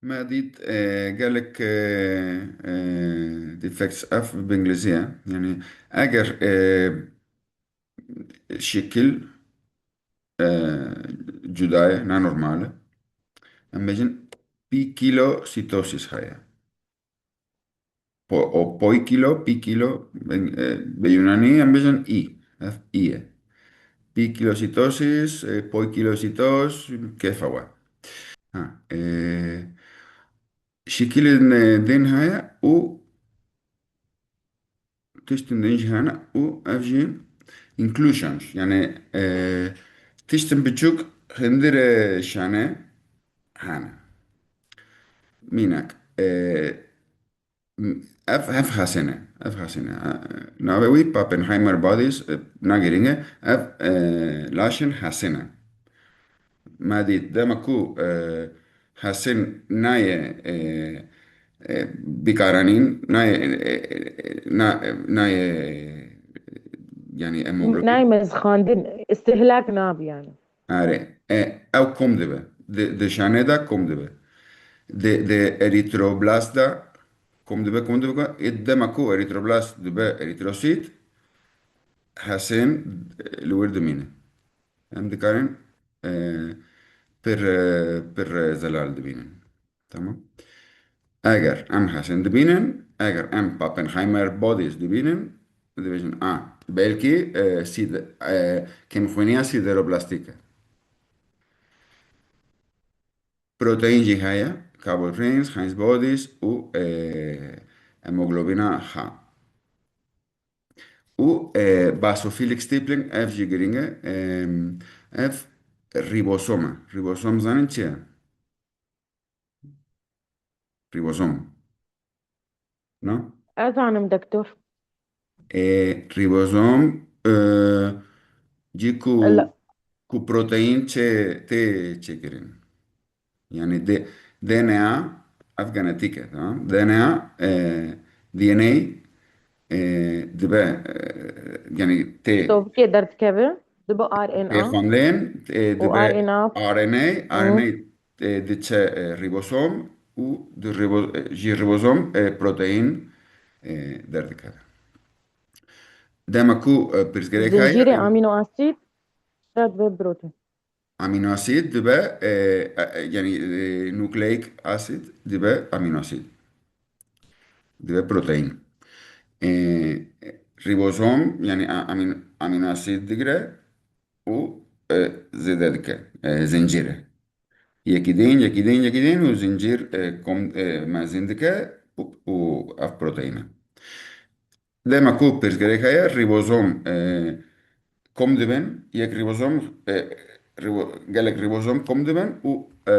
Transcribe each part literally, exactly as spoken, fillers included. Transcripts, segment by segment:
Me dît, e, gelek, e, e, defects ev bi îngilîzî ye. Yani eger, e, şekil, e, cuda ye, ne normal e. Em bêjin pî kîlo sîtosis heye. Po-, o poi kîlo, pî kîlo, ben, e, bi Yunanî em bêjin î. Ev î ye. Pî kîlo sîtosis, e, poi kîlo sîtos, kêfa we. Ha, e, şekilên, e, din heye û tiştên din jî hene û ev jî inclusions, yani, e, tiştên biçûk hundirê şanê hene. Mînak, e, ev, ev hesên e, ev hesên e. E, navê wî Pappenheimer bodies, e, ne girîng e, ev, e, laşên hesên e. Me dît, dema ku, e, hesên nayê, e, e, bikaranîn, nayê, e, e, na-, nayê, yani hemoglobin. Nayê mezxandin, istihlak nabe yani. Erê, e, ew kom dibe. Di, di şanê de kom dibe. Di, di eritroblast de kom dibe, kom dibe, kom, e, dema ku eritroblast dibe eritrosît, hesên, e, li wir dimîne. Em dikarin, e, pir, e, pir, e, zelal dibînin. Tamam. Eger em hesên dibînin, eger em Pappenheimer bodies dibînin, dibêjin, a, belkî, e, sîd-, e, kêmxwîniya sideroblastîk e. Proteîn jî heye, Kabel-Prinz, Heinz bodies û, e, hemoglobina H. Û, e, basophilic stippling, ev jî girîng e. Em, ev ribosom e. Ribosom zanin çi ye? Ribozom. No? Ez zanim, doktor. E, ribozom, e, cî ku, Ela- ku proteîn çê, tê çêkirin. Yani de-, D N A, ev genetîk e, tamam? D N A, e, D N A, e, dibe, e, yani tê Sovkê derdikeve, dibe R N A. Tê xwendin, e, û dibe R N A. R N A, Hı. R N A, e, diçe, e, ribosom û di ribo-, e, ji ribozom, e, proteîn, e, derdikeve. Dema ku, e, pirsgirêk heye, Zincîrê amînoasîd re dibe proteîn. Amînoasîd dibe, e, e, e, yani, e, nucleic acid dibe amînoasîd. Dibe proteîn. E, ribozom, yani a-, amîn-, amînoasîd digire û, e, zêde dike, e, zincîr e. Yekî din, yekî din, yekî din û zincîr, e, kom, e, mezin dike û, û ev proteîn e. Dema ku pirsgirêk heye, ribozom, e, kom dibin, yek ribozom, e, ribo-, gelek ribozom kom dibin û, e,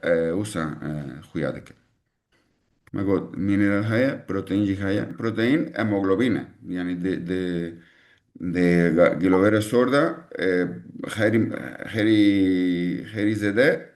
e, wisa, e, xuya dikin. Me got, mineral heye, proteîn jî heye. Proteîn hemoglobin e. Yani di, di, di ga-, giloverê sor de, e, xeyrî, xeyrî, xeyrî zêde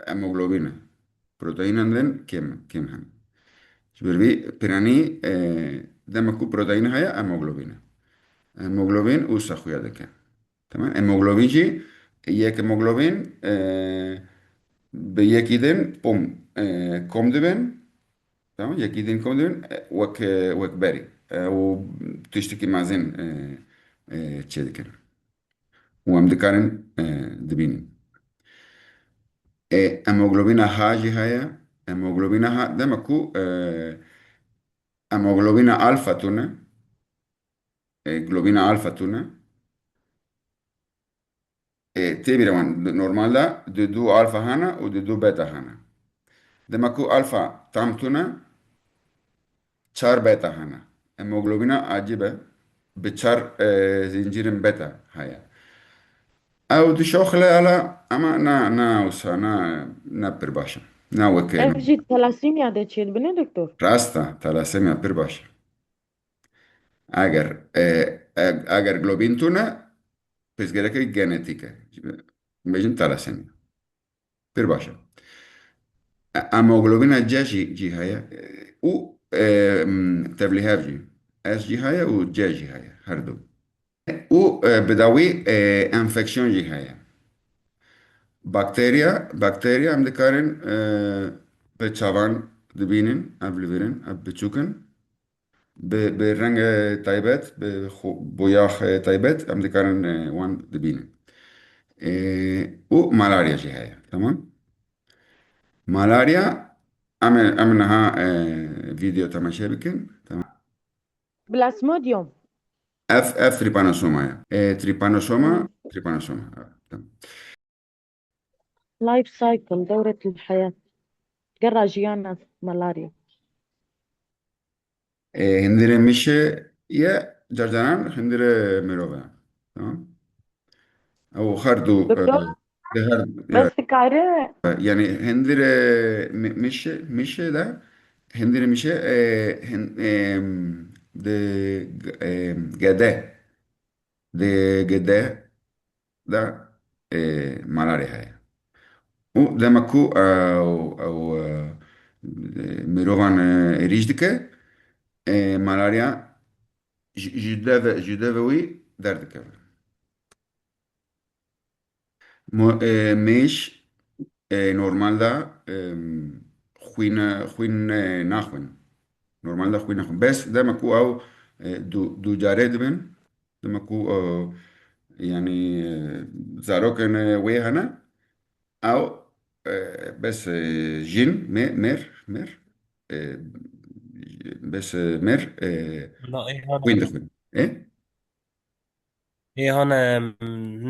hemoglobin e. Proteînan din kêm, kêm hene. Ji ber vî piranî, e, dema ku proteîn heye, hemoglobin e. Hemoglobin wisa xuya dike. Tamam? Hemoglobin jî, yek hemoglobin, e, bi yekî din pom, e, kom dibin. Tamam? Yekî din kom dibin, e, wek, e, wek berî. E, û tiştekî mezin, e, e, çêdikin. Û em dikarin, e, dibînin. E, hemoglobina H jî heye. Hemoglobina H, dema ku, e, hemoglobina alfa tune, e, globina alfa tune, e, tê bîra wan, normalde di du alfa hene û di du beta hene. Dema ku alfa tam tune, çar beta hene. Hemoglobina acîb e, bi çar, e, zincîrên beta heye. Ew dişoxile ela, ama na, na wisa, na, na pir baş e. Na weke Ev jî talasemya de çêdibine, doktor? Rast e, talasemya pir baş e. Eger, e, e, eger globin tune, pirsgirêkê genetîk e. Bêjin talasemya. Pir baş e. E, hemoglobina C jî, jî heye. E, û, e, m, tevlîhev jî. S jî heye û C jî heye. Her du. Û, e, bi dawî, e, enfeksiyon jî heye. Bakteriya, bakteriya em dikarin, e, bi çavan dibînin, ev li vir in, ev biçûk in. Bi, bi rengê taybet, bi xo-, boyaxê taybet em dikarin, e, wan dibînin. E, û malarya jî heye, tamam? Malarya, em, em niha, e, vîdeo temaşe bikin, tamam? Plasmodium. Ev, ev tripanosoma ye. E, tripanosoma, tripanosoma. Evet, tamam. Life cycle, دورة الحياة. Gera jiyana malarya. E, hindire mişe ye, carcaran hindire mirove. Tamam. Ew her du, e, Doktor, di her, bes dikare. Yani hindire mi-, mişe, mişe de, hindire mişe, e, hin-, em, di, em, gede, di gede de, e, malarê heye. Û dema ku ew, ew, e, mirovan, e, êrîş dike, e, malarya ji, ji deve, ji deve wî derdikeve. Mo-, e, mêş, e, normal de, e, xwîn, xwîn, e, naxwin. Normal de xwîn naxwin. Bes dema ku ew, e, du, du carê dibin, dema ku, e, yani, e, zarokên, e, wê hene, ew, e, bes, e, jin, me-, mêr, mêr, e, bes, e, mêr, e, Na, ê hane, xwîn dixwin. E? Ê hane, em,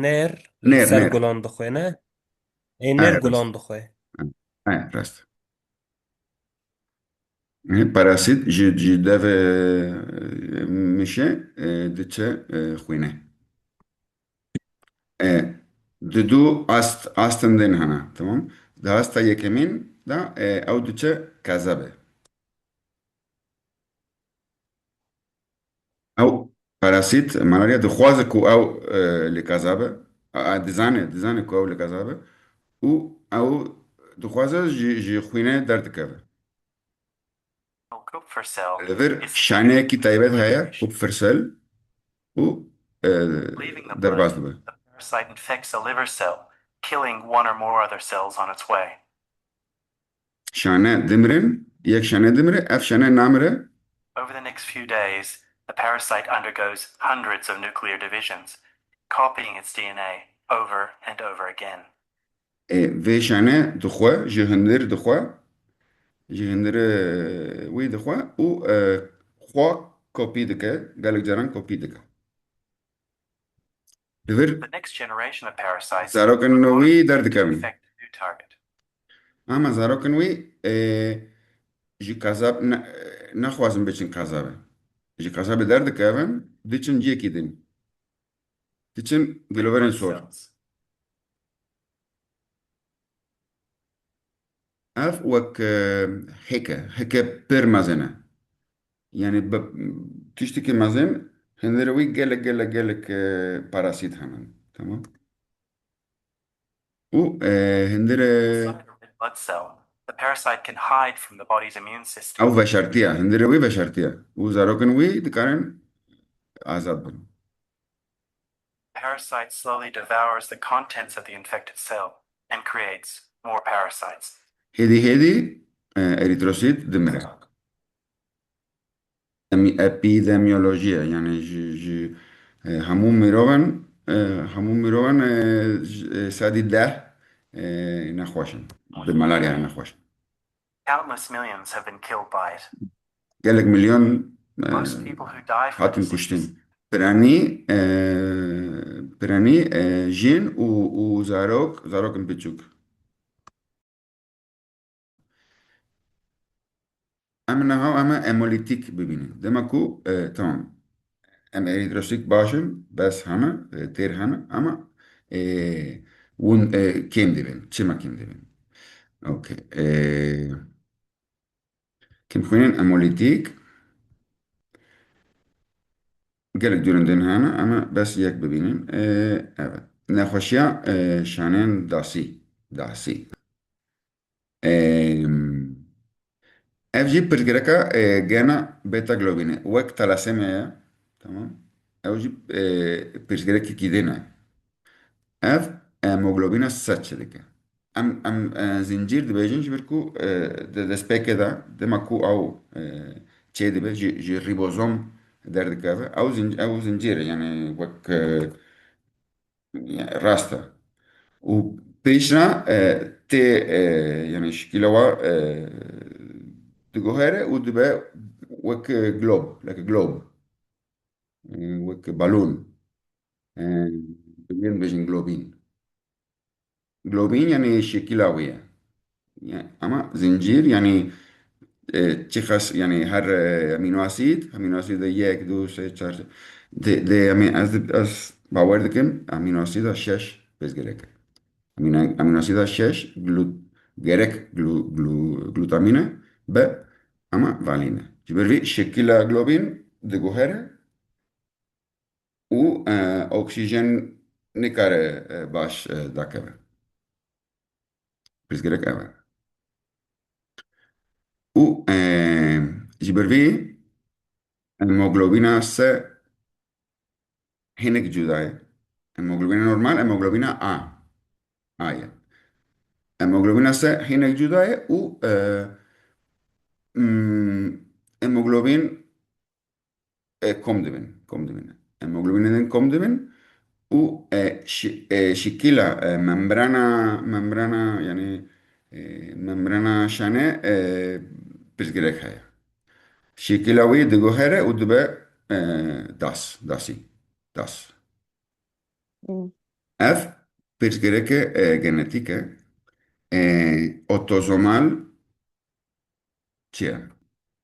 nêr li Nêr, ser nêr. gulan dixwêne. Ê nêr He, rast. gulan dixwe. He, rast. E, parasît ji, ji devê, e, mişe, e, diçe, e, xwînê. E, di du ast, astên din hene, tamam? Di asta yekemîn de, e, ew diçe kezebe. Ew parasît, malarya dixwaze ku ew, e, li kaza be, a, a, dizane, dizane ku ew li kaza be û ew dixwaze ji, ji xwînê derdikeve. Kupfercell Li vir is şaneyekî taybet heye, Kupfercell, û, e, leaving the derbas blood, dibe. The parasite infects a liver cell, killing one or more other cells on its way. Şane dimirin, yek şane dimire, ev şane namire. Over the next few days, the parasite undergoes hundreds of nuclear divisions, copying its D N A over and over again. E, vê şane dixwe, ji hundir dixwe, ji hundirê wî dixwe û, e, xwe kopî dike, gelek caran kopî dike. Li vir The next generation of parasites zarokên nû wî derdikevin. Infect a new target. Ama zarokên wî, e, ji kazab ne-, nexwazin biçin kazabe. Ji kazabe derdikevin, diçin ciyekî din. Diçin giloverên sor. Cells. Ev wek, e, heke, heke pir mezin e. Yani bi, tiştekî mezin, hindire wî gelek, gelek, gelek, e, parasît henin. Tamam. Û, e, hindire Inside a red blood cell, the parasite can hide from the body's immune system. Ew veşartiye, hindire wî veşartiye. Û zarokên wî dikarin azad bin. Parasite slowly devours the contents of the infected cell and creates more parasites. Hêdî hêdî, e, erîtrosît dimire. Emi-, epîdemiyolojî ye, yani ji, ji, e, hemû mirovan, e, hemû mirovan, e, ji, e, sedî deh, e, nexweş in. Bi malarya nexweş in. Countless millions have been killed by it. Gelek milyon, e, Most people who die from hatin disease kuştin. Piranî, e, piranî, e, jin û, û zarok, zarokên biçûk. Em niha em ê hemolîtîk bibînin. Dema ku, e, tamam. Em erîtrosît baş in, bes hene, e, têr hene, ama, e, hûn, e, kêm dibin. Çima kêm dibin? Okey. E, kêmxwînên hemolîtîk gelek cûrên din hene, em ê bes yek bibînin. E, evet. Nexweşiya, e, şanên dasî. Dasî. Em, ev jî pirsgirêka, e, gena beta globînê. Wek talasemya ye. Tamam. Ew jî, e, pirsgirêkekî din e. Ev hemoglobîna sed çi dike? em, em, e, zincîr dibêjin, ji ber ku, e, di destpêkê de, dema ku ew, e, çêdibe, ji, ji rîbozom derdikeve, ew zin-, ew zincîr e, yani wek, e, yani rast e. Û pêş re, e, tê, e, yani şikila wa, e, diguhere û dibe wek, e, glob, like a globe. E, wek balon. E, bi min bêjin globîn. Globîn yani şekila wî ye. Ya, ama zincîr yani, e, çiqas yani her, e, amîno asîd, amîno asîd de yek, du, sê, çar, de, de, yani ez, ez bawer dikim amîno asîda şeş pirsgirêk e. Amîno, amîno asîda şeş glu-, gerek glu-, glu-, glutamîn e, be ama valîn e. Ji ber vî şekila globîn diguhere û, e, oksîjen nikare, e, baş, e, dakeve. Pirsgirêk ev e. Û, e, ji ber vî hemoglobîna S hinek cuda ye. Hemoglobîna normal, hemoglobîna A. A ye. Hemoglobîna S hinek cuda ye û, e, mm, hemoglobîn, e, kom dibin, kom dibin. Hemoglobînên kom dibin û, e, şi-, e, şikila, e, membrana, membrana, yani, e, membrana şane, e, pirsgirêk heye. Şikila wî diguhere û dibe, e, das, dasî, das. Hmm. Ev pirsgirêke, e, genetîk e. E, otozomal çi ye?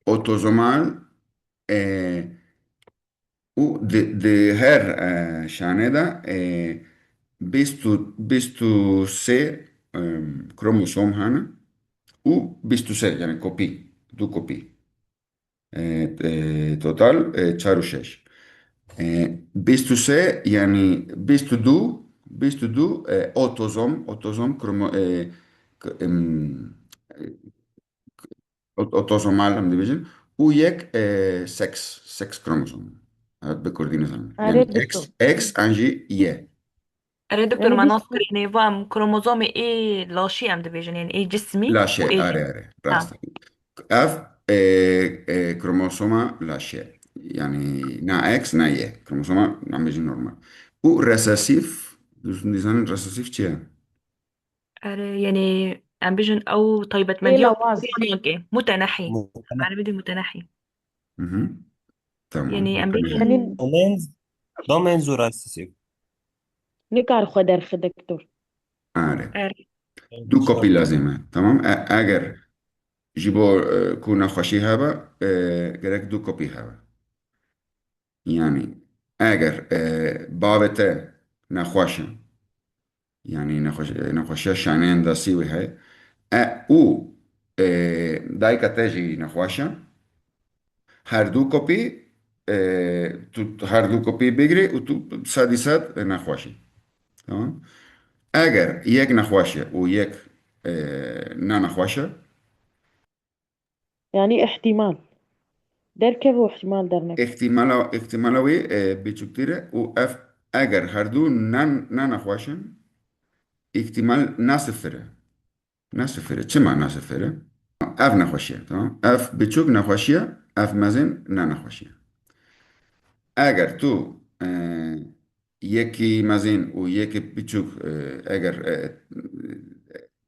Otozomal, e, û di, di her, e, şanê de, e, bîst û, bîst û sê, e, kromosom hene û bîst û sê, yani kopî, du kopî. E, e, total, e, çar û şeş. E, bîst û sê, yani bîst û du, bîst û du, e, otozom, otozom kromo-, e, k-, em, e, ot-, otozomal em dibêjin. Û yek, e, seks, seks kromosom. Evet, bi kurdî nizanim. Erê, yani X, doktor. X an jî Y. Erê doktor, yani me nas kirîne, va em kromozomê ê laşî em dibêjin, yani ê cismî û Laşê, ê arê, arê, ha. Rast. Ev, e, e, kromosoma laşê. Yani na X, na Y. Kromosoma, em bêjin normal. Û resesîf, dîzanin resesîf çi ye? Erê, yani em bêjin ew taybetmendiya Ê lawaz. Mutenehî. Mutenehî. Mutenehî. Erebî de mutenehî. Hı hı. Tamam. Yani em bêjin Yani Domains, domains û resesîf. Nikar xwe derxe doktor. Are. Erê. Du kopî lazim e. Tamam. E, eger ji bo, e, ku nexweşî hebe, e, gerek du kopî hebe. Yani eger, e, bavê te nexweş e, yani nexweş-, e, nexweşiya şaneyên destî wî heye, e, û, e, dayika te jî nexweş e, her du kopî, e, tu her du kopî bigirî û tu sedî sed nexweş î. Tamam? Eger yek nexweş e û yek, e, ne nexweş e, Yani ihtimal. Derkeve û ihtimal dernekeve. Ihtimala, ihtimala wî, e, biçûktir e û ev eger her du ne, ne nexweş in, ihtimal ne sifir e. Ne sifir e. Çima ne sifir e? Ev nexweşî ye, tamam? Ev biçûk nexweşî ye, ev mezin ne nexweşî ye. Eger tu, e, yekî mezin û yekî biçûk, e, eger, e,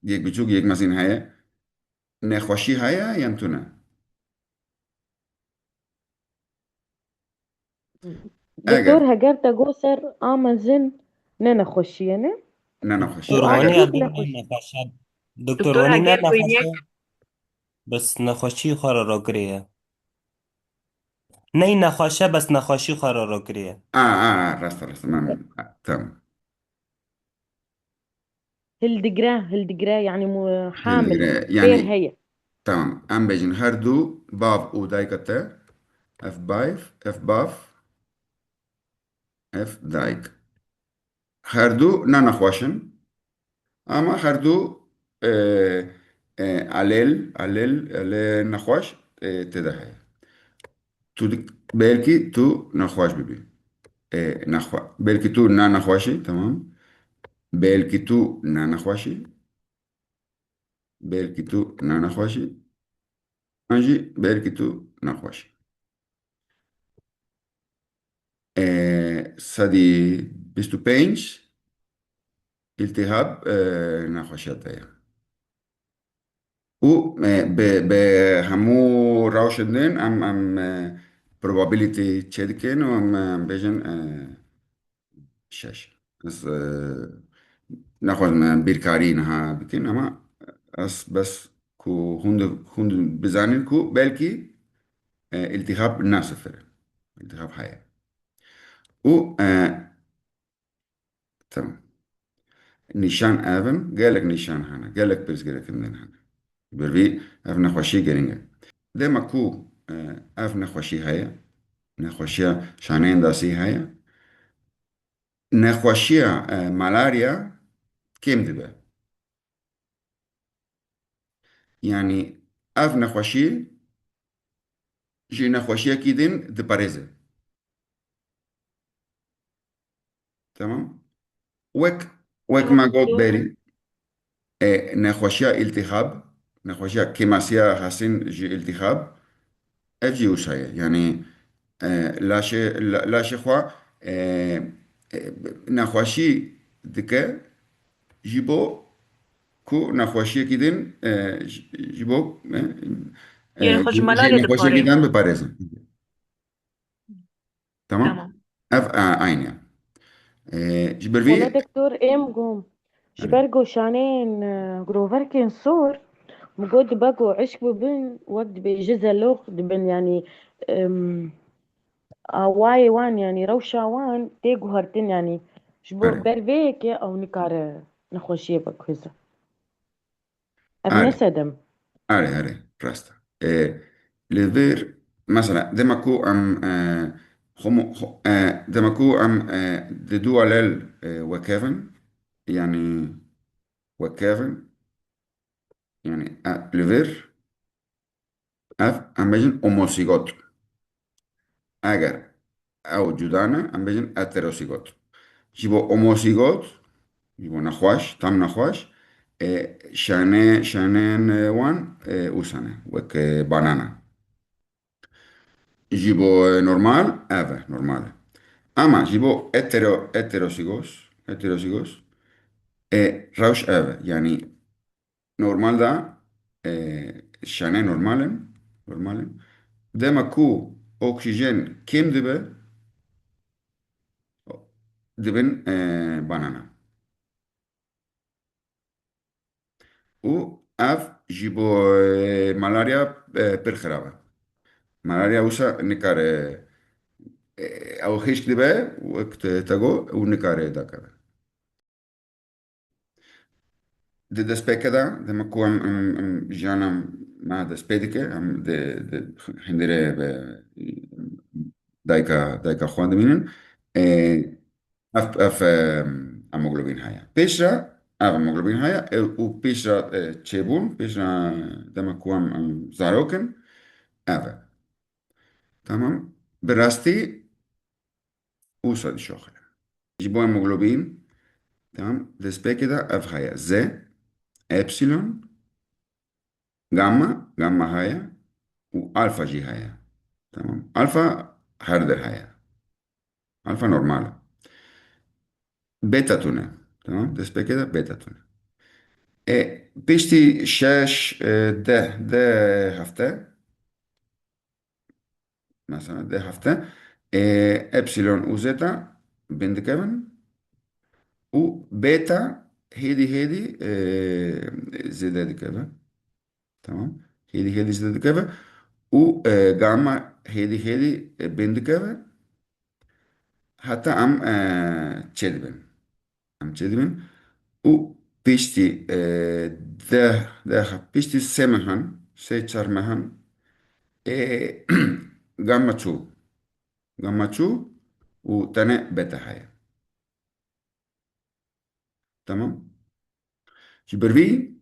yek biçûk, yek mezin heye, nexweşî heye yan tune? Doktor, eger heger te got ser a mezin ne nexweşî ye, ne? Ne nexweşî. Doktor, eger wanî ev ne nexweşî. Doktor, wanî ne nexweşî. Bes nexweşî xwe re ragirê ye. Ney nexweş e, bes nexweşî xwe re ragirê ye. A, a, a, rast e, rast e. Tamam. Hildigre, hildigre, yani mu-, hamil, Hildigre, yani, pêr heye. Tamam. Em bêjin her du bav û dayika te, ev bav, ev bav, ev dayik. Her du ne nexweş in, ama her du, e, e, alel, alel, alel nexweş, e, tê de heye. Tu dik-, belkî tu nexweş bibî. E, nexwe-, belkî tu ne nexweş î, tamam. Belkî tu ne nexweş î. belkî tu ne nexweş î, an jî belkî tu nexweş î. E, sedî bîst û pênc îltîhab, e, nexweşiya te ye. Û, e, bi, bi hemû rewşên din em, em, e, probability çêdikin û em, em bêjin, e, şeş. Ez, e, naxwazim em bîrkarî niha bikin, ama ez bes ku hûn di, hûn di bizanîn ku belkî, e, îltîhab ne sifir e. Îltîhab heye. Û, e, Tamam. Nîşan ev in, gelek nîşan hene, gelek pirsgirêkên din hene. Ji ber vî ev nexweşî girîng e. Dema ku, e, ev nexweşî heye, nexweşiya şaneyên destî heye, nexweşiya, e, malarya kêm dibe. Yanî ev nexweşî ji nexweşiyekî din diparêze. Tamam. Wek, wek Tamam, me got doğru. berî, e, nexweşiya îltîhab, nexweşiya kêmasiya hesîn ji îltîhab, ev jî wisa ye. Yanî, e, laşê, la-, laşê xwe, e, e, nexweşî dike ji bo ku nexweşiyekî din, e, ji, ji bo, e, e, Yên xwe ji ji, ji malarê nexweşiyekî diparê. din biparêzin. Tamam? Tamam. Ev, e, aynı. E, ji ber vî Wele doktor, êm gom. Ji Erê. ber goşanên, e, groverkên sor, min got dibe ku eşq bibin, wek dibêje zelox dibin, yanî, em, awayê wan, yanî rewşa wan tê guhertin, yanî ji bo Erê. ber vê yekê ew nikare nexweşiyê bikuje. Ev Erê. ne sedem. Erê, erê, rast e. E, li vir, mesela, dema ku em, e, homo-, ho-, e, dema ku em, e, di du alel, e, wekevin, yanî wekevin, yanî, e, li vir, ev, em bêjin homozîgot. Eger ew cuda ne, em bêjin heterozîgot. Ji bo homozîgot, ji bo nexweş, tam nexweş, e, şane-, şaneyên, e, wan, e, wisa ne, wek, e, banana. Ji bo, e, normal, ev e, normal e. Ama ji bo hetero-, heterozîgos, heterozîgos, e, rewş ev e. Yanî normal de, e, şane normal in, normal in. Dema ku oksîjen kêm dibe, dibin, e, banana. Û ev ji bo, e, malarya, e, pir xirab e. Malarya wisa nikare, e, ew hişk dibe, wek te, te got, û nikare dakeve. Di destpêkê de, dema ku em, em, em jiyana me dest pê dike, em di, di hundirê be, dayika, dayika xwe dimînin. E, ev, ev, em, hemoglobîn heye. Pêş re ev hemoglobîn heye, e, û pêş re, e, çêbûn, pêş re dema ku em, em zarok in, ev e. Tamam. Bi rastî wisa dişoxe. Ji bo hemoglobîn, tamam, destpêkê de ev heye. Z, epsilon, gamma, gamma heye û alfa jî heye. Tamam. Alfa her der heye. Alfa normal e. Beta tune. Tamam. Destpêkê de beta tune. E, piştî şeş, e, deh, deh hefte, mesela deh hefte, e, epsilon û zeta bin dikevin û beta hêdî hêdî, e, zêde dikeve. Tamam. Hêdî hêdî zêde dikeve û, e, gamma hêdî hêdî, e, bin dikeve. Heta em, e, çêdibin. Em çêdibin. Û piştî, e, deh, deh, piştî sê mehan, sê çar mehan, e, gamma çû. Gamma çû û tenê beta heye. Tamam. Ji ber vî,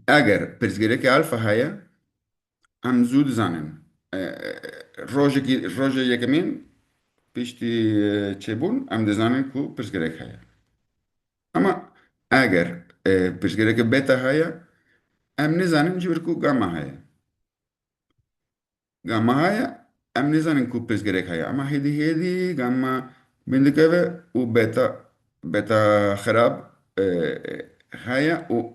eger pirsgirêkê alfa heye, em zû dizanin. E, rojekî, rojê yekemîn piştî, e, çêbûn, em dizanin ku pirsgirêk heye. Ama eger e, pirsgirêkê beta heye, em nizanin ji ber ku gamma heye. Gamma heye, em nizanin ku pirsgirêk heye. Ama hêdî hêdî gamma bin dikeve û beta, beta xirab, e, heye û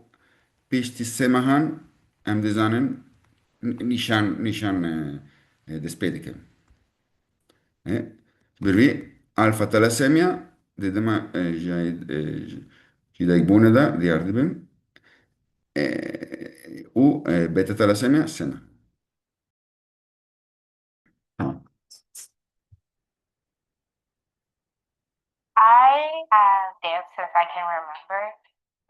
piştî sê mehan em dizanin nîşan, nîşan, e, e, dest pê dikin. E, ji ber vî alfa talasemya di dema, e, jî, e, jî, jîdayikbûnê de diyar dibin. E, û, e, beta talasemya sena. Tamam. I have danced since I can remember.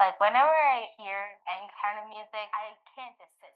Like, whenever I hear any kind of music, I can't just sit